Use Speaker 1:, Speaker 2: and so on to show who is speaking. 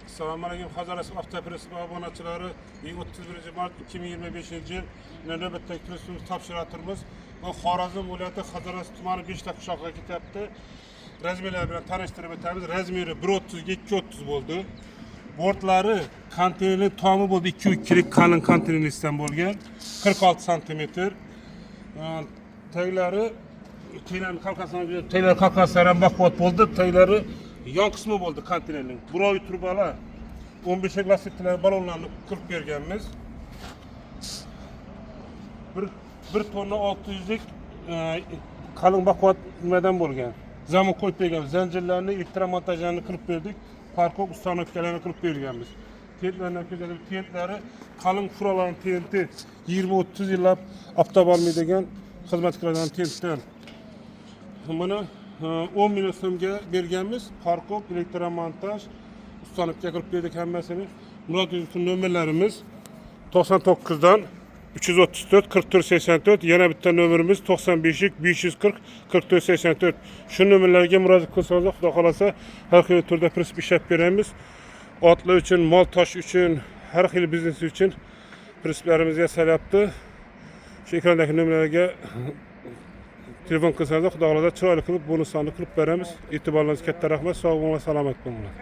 Speaker 1: Assalomu alaykum, Hazorasp Avtopress obunachilari. 31 mart 2025 yil navbatdagi pressimiz topshiratirmiz. Bu Xorazm viloyati, Hazorasp tumani, Beshta qishlog'iga ketyapti. Razmerlar bilan tanishtirib o'tamiz. Razmeri 1.30 ga 2.30 bo'ldi. Bortlari konteynerli, tomi bo'ldi 2.2lik qalin konteynerlikdan bo'lgan, 46 santimetr. Taglari taylarni qalqasini, taylar qalqaslari ham baquvvat bo'ldi. Taglari yon qismi bo'ldi konteynerning. Буровой trubalar, 15 lasetlar, balonlarni qilib berganmiz. Bir tonna 600lik qalin baquvvat nimadan bo'lgan. Zamok qo'yib berganmiz. Zanjirlarni, elektromontajlarni qilib berdik. Фаркоп установка larni qilib berganmiz. Tentlarni ko'zlatib, tentlari qalin furalarning tenti, 20-30 yillab oftob olmaydigan, xizmat qiladigan tentdan. Buni 10 million so'mga berganmiz. Фаркоп, elektromontaj, установка qilib berdik hammasini. Murojaat nomerlarimiz 99dan 334 44 84, yana bitta nomerimiz 95 540 44 84. Shu nomerlarga murojaat qilsangiz, Xudo xohlasa, har xil turda pritsep ishlab beramiz. Otlar uchun, mol tosh uchun, har xil biznes uchun pritseplarimiz yasalyapti. Shu ekrandagi nomerlarga telefon qilsangiz, Xudo xohlasa, chiroyli qilib, bonuslarni qilib beramiz. E'tiboringiz katta rahmat. Sog' bo'linglar, salomat bo'linglar.